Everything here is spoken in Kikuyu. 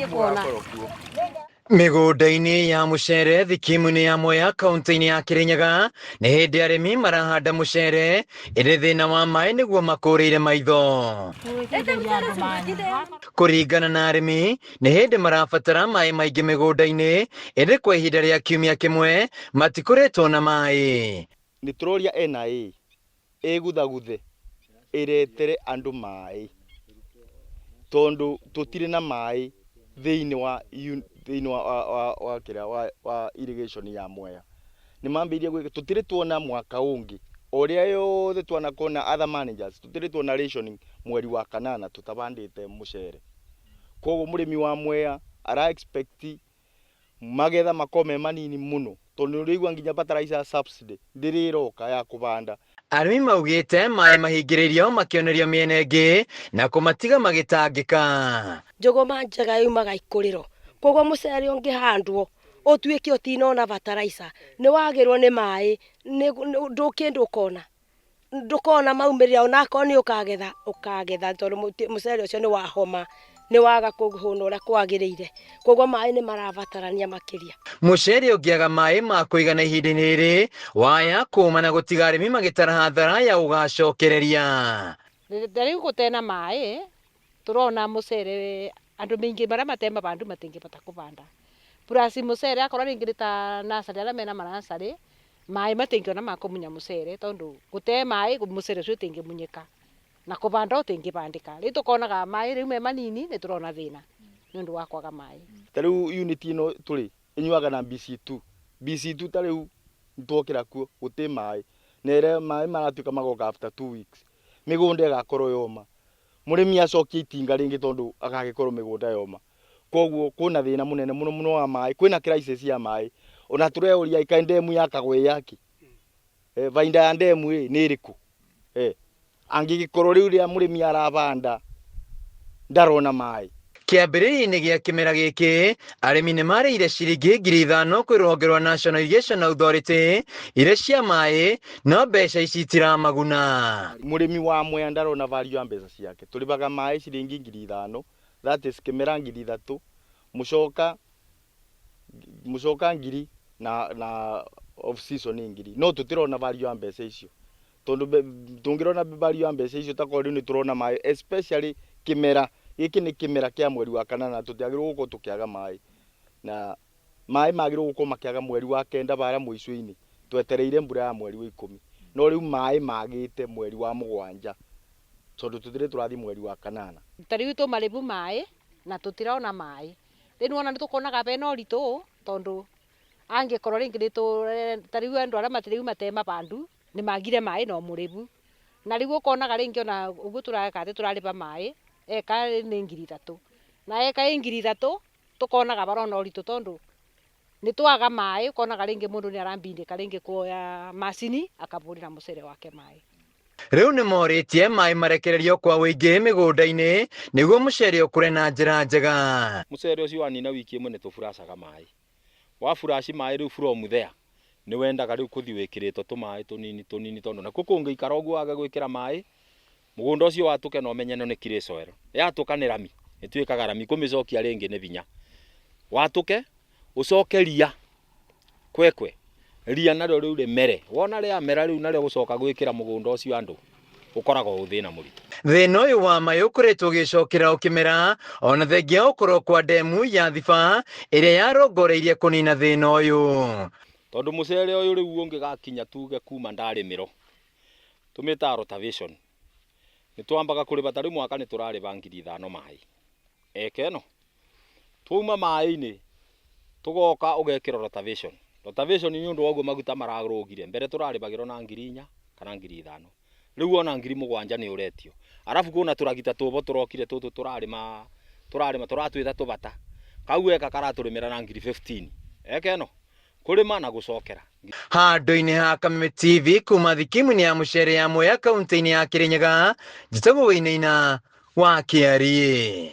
Tũtingĩkuona. Mĩgũnda-inĩ ya mũcere thikimu-inĩ ya Mwea kaunti-inĩ ya Kĩrĩnyaga nĩ hĩndĩ arĩmi marahanda mũcere ĩndĩ thĩna wa maĩ nĩguo makũrĩire maitho. Kũringana na arĩmi nĩ hĩndĩ marabatara maĩ maingĩ mĩgũnda-inĩ ĩndĩ kwa ihinda rĩa kiumia kĩmwe matikoretwo na maĩ. Nĩ tũroria NIA ĩguthaguthe ĩretere andũ maĩ tondũ tũtirĩ na maĩ thĩinĩ wa thĩinĩ wa, wa, wa, wa, kĩrĩa, wa, wa irrigation ya Mwea. Nĩ mambĩrĩirie gwĩka, tũtirĩ tuona mwaka ũngĩ ũrĩa yothe twanakorwo na other managers, tũtirĩ tuona rationing mweri wa kanana tũtabandĩte mũcere. Koguo mũrĩmi wa Mwea ara expect magetha makorwo me manini mũno tondũ nĩ ũraigua nginya fertilizer subsidy ndĩrĩ ĩroka ya kũbanda. Arĩmi maugĩte maĩ mahingĩrĩirio makĩonerio mĩena ĩngĩ na kũmatiga magĩtangĩka. Njũgũma njega yumaga ikũrĩro, koguo mũcere ũngĩhandwo ũtuĩke ũtinona fertilizer, nĩ wagĩrwo nĩ maĩ, ndũkĩndũ ũkona, ndũkona maumĩrĩra onakorwo nĩ ũkagetha, ũkagetha tondũ mũcere ũcio nĩ wahoma, nĩ waga kũhũna ũrĩa kwagĩrĩire, koguo maĩ nĩ marabatarania makĩria. Mũcere ũngĩaga maĩ ma kũigana ihinda-inĩ rĩrĩ, waya kũma na gũtiga arĩmi magĩtara hathara ya gũgacokereria. Ta rĩu gũtena maĩ, tũrona mũcere andũ maingĩ marĩa matema bandu matingĩbota kũbanda. Plus mũcere akorwo rĩngĩ nĩ ta nursery arĩa mena ma nursery, maĩ matingĩona ma kũmunya mũcere tondũ gũte maĩ mũcere ũcio ũtingĩmunyĩka. Na kũbanda ũtingĩbandĩka. Rĩu tũkonaga maĩ rĩu me manini nĩ tũrona thĩna nĩ ũndũ wa kwaga maĩ. Ta rĩu unit ĩno tũrĩ ĩnyuaga na BC2. BC2 ta rĩu nĩtwokĩra kuo gũtĩ maĩ na ĩrĩa maĩ maratuĩka magoka after 2 weeks. Mĩgũnda ĩgakorwo yoma. Mũrĩmi acokie itinga rĩngĩ tondũ agagĩkorwo mĩgũnda yoma. Koguo kwĩna thĩna mũnene mũno mũno wa maĩ, kwĩna crisis ya maĩ. Ona tũreyũria kaĩ ndemu yakagwo ĩ yakĩ? Bainda ya ndemu ĩ nĩ ĩrĩkũ? Angĩgĩkorwo rĩu rĩrĩa mũrĩmi arabanda ndarona maĩ. Kĩambĩrĩria-inĩ gĩa kĩmera gĩkĩ, arĩmi nĩ marĩire ciringi 5,000 kwĩ rũhonge rwa National Irrigation Authority iria cia maĩ, no mbeca ici itiramaguna. Mũrĩmi wa Mwea ndarona value ya mbeca ciake. Tũrĩbaga maĩ ciringi 5,000, that is kĩmera 3,000, mũcoka mũcoka ngiri na off season ngiri. No tũtirona value ya mbeca icio. Tondũ tũngĩrona value ya mbeca icio takorwo rĩu nĩ tũrona maĩ especially kĩmera gĩkĩ nĩ kĩmera kĩa mweri wa kanana, tũtiagĩrĩirwo gũkorwo tũkĩaga maĩ. Na maĩ magĩrĩirwo gũkorwo makĩaga mweri wa kenda barĩa mũico-inĩ, twetereire mbura ya mweri wa ikũmi. No rĩu maĩ magĩte mweri wa mũgwanja tondũ tũtirĩ tũrathiĩ mweri wa kanana. Ta rĩu tũmarĩbu maĩ na tũtirona maĩ. Rĩu nĩwona nĩtũkonaga bena ũritũ tondũ angĩkorwo rĩngĩ nĩ ta rĩu andũ arĩa rĩu matema bandu nĩ magire maĩ no mũrĩbu. Na rĩu ũkonaga rĩngĩ ona ũguo tũreka atĩ tũrarĩba maĩ eka nĩ 3,000. Na eka ĩ 3,000 tũkonaga barona ũritũ tondũ nĩ twaga maĩ ũkonaga rĩngĩ mũndũ nĩ arambindĩka rĩngĩ kuoya macini akabũrĩra mũcere wake maĩ. Rĩu nĩ morĩtie maĩ marekererio kwa ũingĩ mĩgũnda-inĩ nĩguo mũcere ũkũre na njĩra njega. Mũcere ũcio wanina wiki ĩmwe nĩ tũburacaga maĩ. Wa furaci maĩ rĩu from there nĩ wendaga rĩu kũthiĩ wĩkĩrĩtwo tũmaĩ tũnini tũnini tondũ nakuo kũngĩikara ũguo wage gwĩkĩra maĩ mũgũnda ũcio watũke na ũmenye ĩno nĩ clay soil. Yatũka nĩ rami, ĩtuĩkaga rami, kũmĩcokia rĩngĩ nĩ binya. Watũke, ũcoke ria kwekwe, ria narĩo rĩu rĩmere. Wona rĩamera rĩu narĩo gũcoka gwĩkĩra mũgũnda ũcio andũ, ũkoragwo wĩ thĩna mũritũ. Thĩna ũyũ wa maĩ ũkoretwo ũgĩcokera o kĩmera ona thengia wa gũkorwo kwa ndemu ya Thiba ĩrĩa yarongoreirie kũnina thĩna ũyũ. Tondũ mũcere ũyũ rĩu ũngĩgakinya tuge kuma ndarĩmĩrwo, tũmĩtaga rotavation, nĩ twambaga kũrĩba ta rĩu mwaka nĩ tũrarĩba 5,000 maĩ eka ĩno. Twauma maĩ-inĩ tũgoka ũgekĩra rotavation. Rotavation nĩ ũndũ wa ũguo maguta mararũgire, mbere tũrarĩbagĩrwo na 4,000 kana 5,000. Rĩu ona 7,000 nĩ ũretio. Arabu kwĩna tũragita tũbo tũrokire tũtũ tũrarĩma tũrarĩma tũratwĩta tũbata. Kau eka karatũrĩmĩra na 15,000. Eka ĩno kũrĩma na gũcokera. Handũ-inĩ ha Kameme TV kuma thikimu-inĩ ya mũcere ya Mwea kaunti-inĩ ya Kĩrĩnyaga, njĩtagwo Wainaina wa Kĩariĩ.